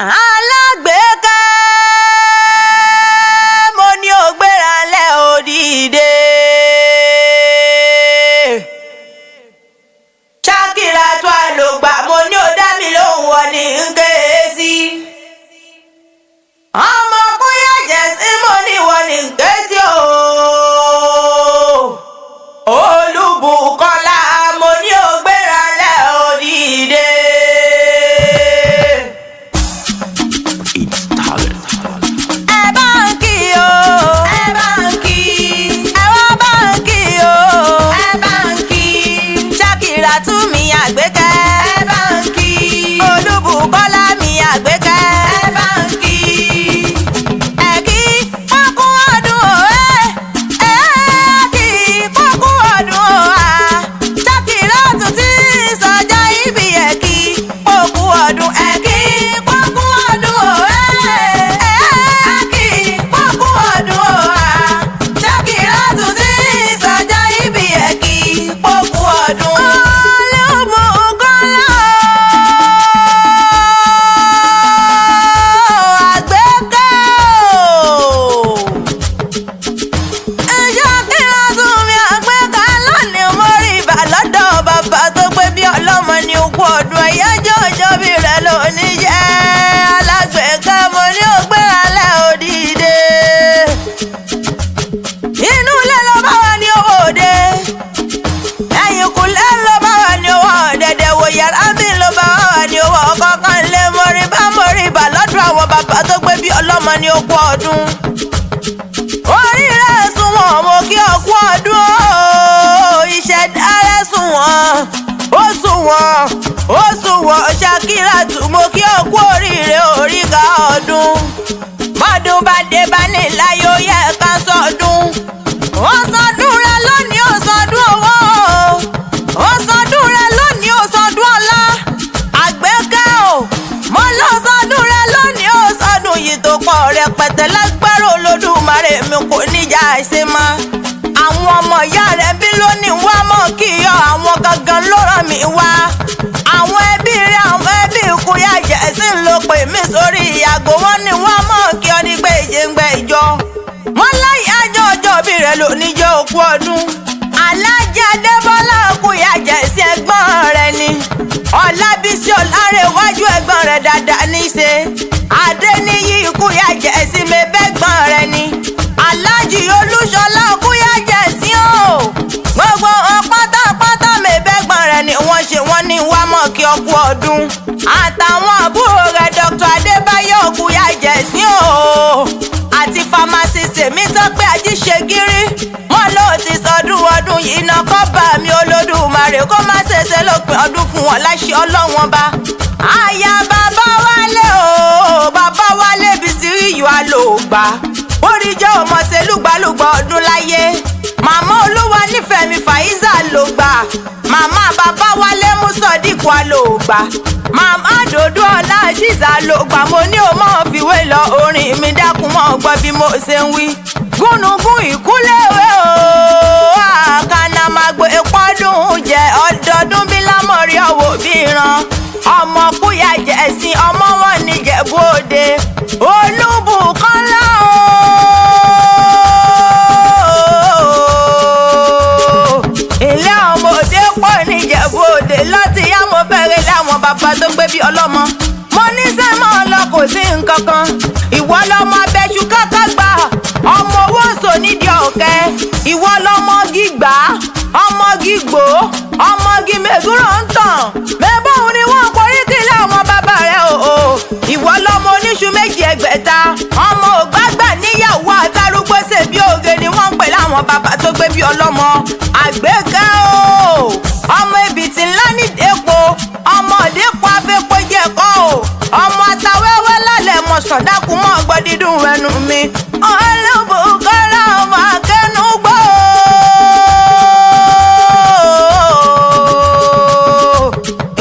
Alágbèéká, mo ní o gbéra lẹ̀ o dìde. Ṣakira tó àlògbà, mo ní o dá mi lóhùn, wọ́n ní ń ké sí. Ọmọ kúnyà jẹ́ sí, mo ní wọ́n ní ń ké sí o. Olúbùkọ́lá, mo ní o gbéra lẹ̀ o dìde. It's talent. Ẹ bá ń kí o. Ẹ bá ń kí. Ẹ wá bá ń kí o. Ẹ bá ń kí. Ṣakira tú mi àgbékẹ́. Ẹ bá ń kí. Olúbùkọ́lá mi àgbékẹ́. Ẹ bá ń kí. Ẹ kí fọ́kún ọdún o ẹ́. Ẹ kí fọ́kún ọdún o à. Ṣakira tún ti sọjọ́ ìbí, ẹ kí fọ́kún ọdún. Ẹ kí fọ́kún ọdún o ẹ́. Ẹ kí fọ́kún ọdún o à. Ṣakira tún ti sọjọ́ ìbí, ẹ kí fọ́kún ọdún. Olúbùkọ́lá àgbékẹ́ o. Ṣakira tún mi àgbékà lónìí, mo rí ibà lọ́dọ̀ bàbá tó pé bí ọlọ́mọ ní ogún ọdún, ẹ̀yájọ́ ọjọ́ bí rẹ̀ lónìí jẹ́. Alágbèéká, mo ní ó gbéra lẹ̀ òdìdé. Inú ilé ló bá wà ní owó òde, ẹ̀yìnkùlé ló bá wà ní owó ọ̀dẹ̀dẹ̀, wò yàrá mi ló bá wà ní owó ọ̀kọ̀ọ̀kan lé, mo rí bá mo rí ibà lọ́dọ̀ àwọn bàbá tó pé bí ọlọ́mọ ní ogún ọdún. Orí rẹ̀ sunwọ̀n, mo kí ọkú ọdún o. Ìṣẹ̀dá rẹ̀ sunwọ̀n, ó sunwọ̀n, ó sunwọ̀n. Ṣakira tù, mo kí ọkú oríire oríkà ọdún. Bọ́dún bá dé bá ní láyé, ó yẹ ká sọdún. Ó sọdún rẹ lónìí, ó sọdún owó. Ó sọdún rẹ lónìí, ó sọdún ọlá. Àgbékẹ́ o, mo lọ sọdún rẹ lónìí, ó sọdún yìí tó pọ̀ rẹpẹtẹ, lágbára Olódùmarè mi kò níjà ṣe mọ́. Àwọn ọmọ ìyá rẹ̀ bí lónìí wá mọ́ kí yọ, àwọn gangan ló ràn mí wá. Àwọn ẹbí rẹ̀, àwọn ẹbí ìkúyà jẹ̀sí ló pè mí sórí ìyàgò, wọn ni wọ́n mọ̀ kí ọ ní gbèjèǹgbè ìjọ. Wọ́n láyé àjọ ọjọ́ bí rẹ̀ lónìí jẹ́ òkú ọdún. Alájà Adébọ́lá kúyà jẹ̀sí ẹ̀gbọ́n rẹ̀ ni. Ọlábísí Ọlárẹ̀wájú ẹ̀gbọ́n rẹ̀ dáadáa ní í ṣe. Adéníyí kúyà jẹ̀sí mẹ́bẹ́gbọ́n rẹ̀ ni. Aláàjì Olúṣọlá kúyà jẹ̀sí o. Gbogbo wọn pátápátá mẹ́bẹ́gbọ́n rẹ̀ ni wọ́n ṣe, wọ́n ní wá mọ̀ kí ọkú ọdún. Àtàwọn àbúrò rẹ̀, Dr. Adébáyọ̀ kúyà jẹ̀sí o. Àti pharmacist Tèmítọ́pẹ́ Ajíṣegírí. Wọ́n ló ti sọdún ọdún yìí náà, kọ́ bá mi Olódùmarè kó má ṣẹ̀ṣẹ̀ lópin ọdún fún wọn láṣẹ Ọlọ́wọ́n bá. Aya bàbá wálé o, bàbá wálé Bísíríyù àlògbà. Orí jẹ́ ọmọọṣẹ́ lùgbàlùgbà ọdún láyé. Màmá olúwa nífẹ̀ẹ́ mi Fàyízà ló gbà. Màmá bàbá wálé Mùsọ̀díkù àlògbà. Màmá dòdò ọlá ṣìṣà ló gbà. Mo ní o mọ̀ fìwé lọ orin mi, dákun mọ́ gbọ́ bí mo ṣe ń wí. Gúnugún ìkúléwé o, àkànnàmàgbò ìpọ́dún jẹ ọdọọdún bí lámọ̀rí ọ̀wọ́ bí ìran. Ọmọ kúyà jẹ̀sìn, ọmọ wọn níjẹ̀bú òde. Olúbùkọ́lá o. Ilé ọmọ òde pọ̀ níjẹ̀bú òde, láti yá mo fẹ́rẹ̀ láwọn bàbá tó gbé bí ọlọ́mọ. Mo ní sẹ́mọ̀ lọ kò sí nǹkan kan. Ìwọ lọmọ abẹ́ṣu káká gbà. Ọmọ owó sò nídìí ọ̀kẹ́. Ìwọ lọmọ gígbà. Ọmọ gígbó. Ọmọ gímẹ̀gúrò ń tàn. Mẹ́bọ̀n ni wọ́n porí kí láwọn bàbá rẹ̀ o. Ìwọ lọmọ oníṣu méjì ẹgbẹ̀ta. Ọmọ ògbágbà níyàwó àtàrúgbó ṣe bí oge ni wọ́n ń pè láwọn bàbá tó gbé bí ọlọ́mọ. Àgbékẹ́ o. Ọmọ ebìtì ńlá nídìí-epo. Ọmọ òdìpọ̀ afẹ́pọ̀ jẹ̀kọ́ o. Ọmọ atawẹ́wẹ́ lálẹ́ mọ̀sán, dákun mọ́ gbọ́ dídùn ẹnu mi. Olúbùkọ́lá ọmọ akẹ́nugbó.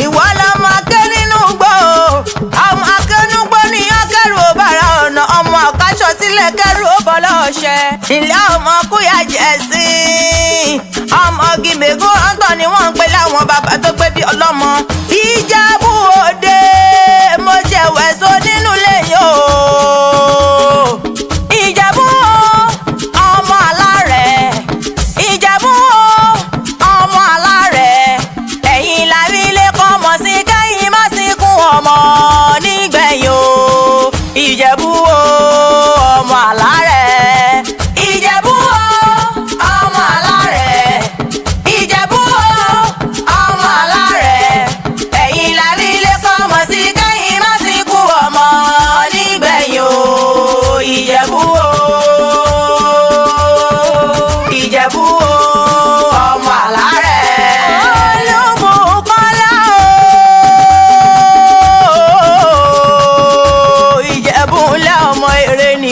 Ìwọ lọmọ akẹ́ nínú gbó. Ọmọ akẹ́nugbó ní ọkẹ́rù ó bára ọ̀nà. Ọmọ àkàṣọ sílẹ̀ kẹ́rù ó bọ́ lọ́ọ̀ṣẹ́. Ilé ọmọ kúyà jẹ̀ sí. Ọmọ gímẹ̀gún ọ̀ńtọ̀ ni wọ́n ń pè láwọn bàbá tó gbé bí ọlọ́mọ. Ìjẹ̀bú Òde, mo jẹ̀wẹ̀ so nínú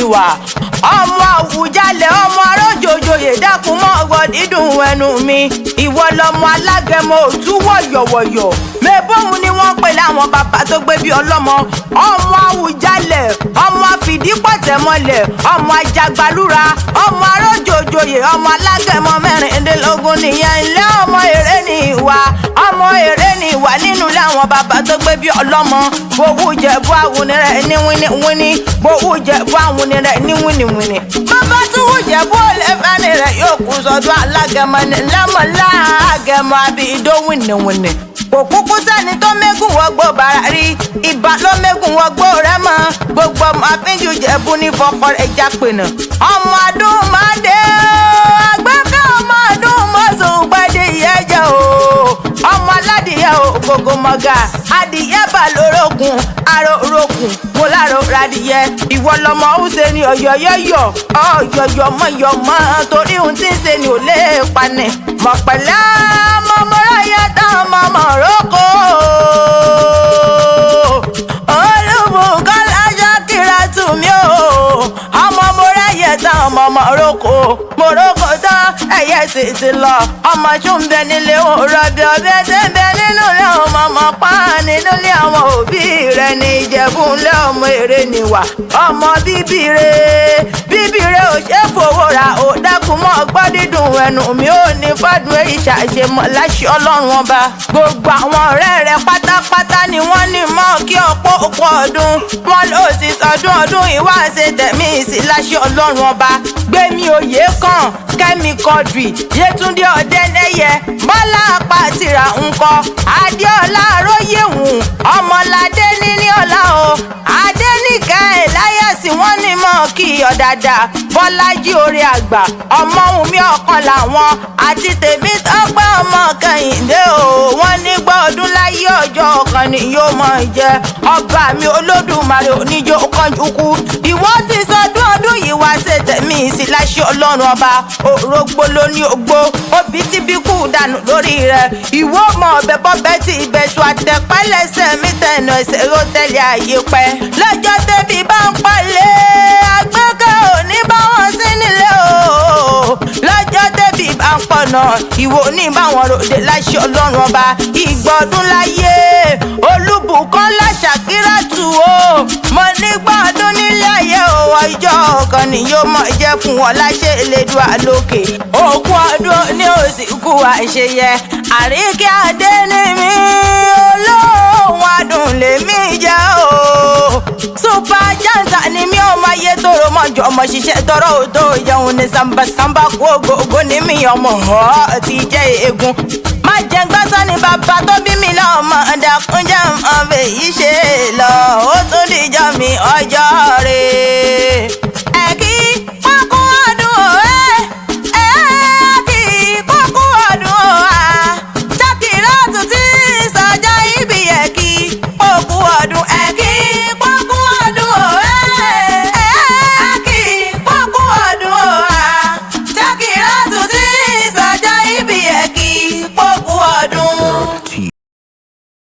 níwà. Ọmọ Àwùjalẹ̀, ọmọ arójòjòyè, dákun mọ́ ọgbọ́n dídùn ẹnu mi. Ìwọ lọmọ alágẹmọ òtú wọ̀yọ̀wọ̀yọ̀. Mẹ́bọ̀mù ni wọ́n pè láwọn bàbá tó gbé bí ọlọ́mọ. Ọmọ Àwùjalẹ̀, ọmọ àfìdípọ̀tẹ̀mọlẹ̀, ọmọ ajagbalúra, ọmọ arójòjòyè, ọmọ alágẹmọ 16 nìyẹn. Ilé ọmọ èrè ni ìwà, ọmọ èrè ni ìwà nínú láwọn bàbá tó gbé bí ọlọ́mọ. Bówú jẹ̀bú àwọn rẹ̀ ní wíníwíní, bówú jẹ̀bú àwọn rẹ̀ ní wíníwíní. Bàbá tún wù jẹ̀bú olè fẹ́ni rẹ̀ yóò kú sọ́dún alágẹmọ ní lẹ́mọ̀lá àgẹmọ àbí ìdó wíníwíní. Kò kúkú sẹ́ni tó mẹ́gùn wọgbó bàrà rí, ìbà ló mẹ́gùn wọgbó rẹ̀ mọ́. Gbogbo ọmọ àfínjù jẹ̀bú ní fọkọ rẹ̀ jápẹ̀nà. Ọmọ ọdún máa dé àgbẹ̀kẹ́, ọmọ ọdún mọ́sùn gbẹ́dẹ̀ ìyẹ́jẹ̀ o. Ọmọ aládìyẹ o gbogbo mọ̀gà, adìyẹ bà lórókun, arórókun mo láro radìyẹ. Ìwọ lọmọ ó ṣe ni ọ̀yọ̀yọ̀yọ̀ ọ̀yọ̀yọ̀ mọ̀yọ̀mọ́, torí ohun tí ń ṣe ni ò lè pani. Mọ̀pẹ̀lẹ́ mọ̀mọ́ráyà tá mọ̀mọ́ rókò. Olúbùkọ́lá Ṣakira tù mí o. Ọmọ mo ráyè tán, ọmọ mọ̀rókò. Mọ̀rókò tán, ẹ̀yẹ sì ti lọ. Ọmọ ṣùnbẹ nílé òrọ̀ bí ọbẹ̀ tẹ́ ń bẹ nínú ilé ọmọ ọmọ pa nínú ilé àwọn òbí rẹ̀ ní Ìjẹ̀bú ńlẹ̀ ọmọ èrè nìwà. Ọmọ bíbí rẹ̀ bíbí rẹ̀ ò ṣe fowó ra ò dákun mọ́ ọgbọ́n dídùn ẹnu mi ò ní fọ́dún èyí ṣàṣemọ̀ láṣẹ Ọlọ́run ọba. Gbogbo àwọn ọ̀rẹ́ rẹ̀ pátápátá ni wọ́n ní mọ́ kí ọ̀pọ̀ òkú ọdún. Wọ́n ló ti sọdún ọdún ìwá ṣe tẹ̀mí sí láṣẹ Ọlọ́run ọba. Gbémi òye kan, Kẹ́mi Quadri, Yétúndé Ọ̀dẹ́lẹ́yẹ, Bọ́lá Apàtìrà ńkọ, Adéọlá Aróyéhùn, Ọmọládé níní ọlá o, Adéníkẹ́ Ẹ̀láyàsí wọ́n ní mọ́ kí ọ̀dàdà, Bọ́lájí orí àgbà, Ọmọ́wùnmí ọ̀kan làwọn, àti Tèmítọ́pẹ́ ọmọ Kẹ́hìndé o, wọ́n ní gbọ́ ọdún láyé ọjọ́ kan ni yóò mọ̀ jẹ́. Ọba mi Olódùmarè oníjó kánjú kú. Ìwọ ti sọdún ọdún yìí wá ṣe tẹ̀mí sí láṣẹ Ọlọ́run ọba. Òrógbó ló ní ògbó, òbí tí bí kú dànù lórí rẹ̀. Ìwọ mọ ọbẹ̀ bọ́bẹ̀ tí ìbẹ̀sù àtẹ̀pẹ́lẹsẹ̀ mi tẹ̀nà ẹsẹ̀ ló tẹ̀lé ayé pẹ́. Lọ́jọ́ tẹ́bí bá ń palẹ̀, àgbẹ̀kẹ́ ò ní bá wọn sí nílé o. Lọ́jọ́ tẹ́bí bá ń pọ̀nà, ìwọ ní bá wọn ròde láṣẹ Ọlọ́run ọba. Ìgbọ́dún láyé, Olúbùkọ́lá Ṣàkíràtù o. Mo nígbà ọdún nílé ayé o, ọjọ́ kan ni yóò mọ̀ jẹ́ fún wọn láṣẹ Elédùà lókè. Òkú ọdún ní òsìkú àṣeyẹ. Àríkẹ́ adé ni mí, olóhùn adùn lèmi jẹ́ o. Super janta ni mí, ọmọ ayé tóró mọ́jọ, ọmọ ṣiṣẹ́ tọrọ ò tó jẹun ní sambasamba kú ògógó ní mi, ọmọ ọ̀ ti jẹ́ eegun. Má jẹ́ gbọ́sán ni bàbá tó bí mi lọ́mọ, dákúnjẹ́ ọmọ fèyí ṣe lọ. Ó tún dìjọ́ mi ọjọ́.